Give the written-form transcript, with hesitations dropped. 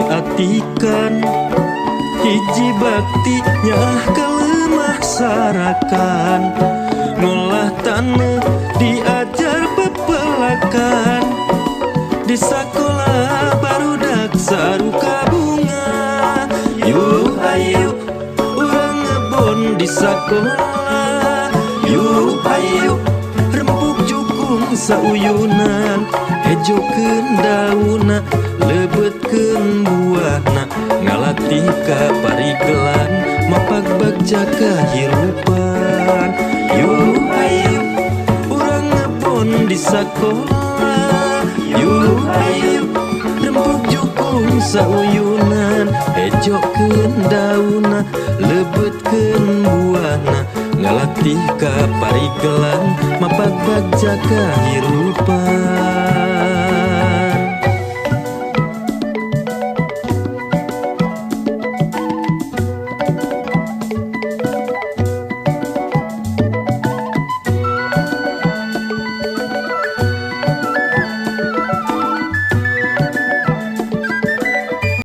atikan. Hiji bakti nyaah ka lemah sarakan. Ngolah taneuh diajar pepelakan. Di sakola barudak saruka bunga. Yuk ayo urang ngebon di sakola. Yuk ayo rempuk jukung sauyunan. Hejokeun daunna, lebetkeun buahna. Ngalatih ka parigelan, mapak bagja kahirupan. Yuk ayo urang ngebon di sakola. Yuk ayo rempuk jukung sauyunan. Hejokeun daunna, lebetkeun buahna. Ngalatih ka parigelan, mapak bagja kahirupan.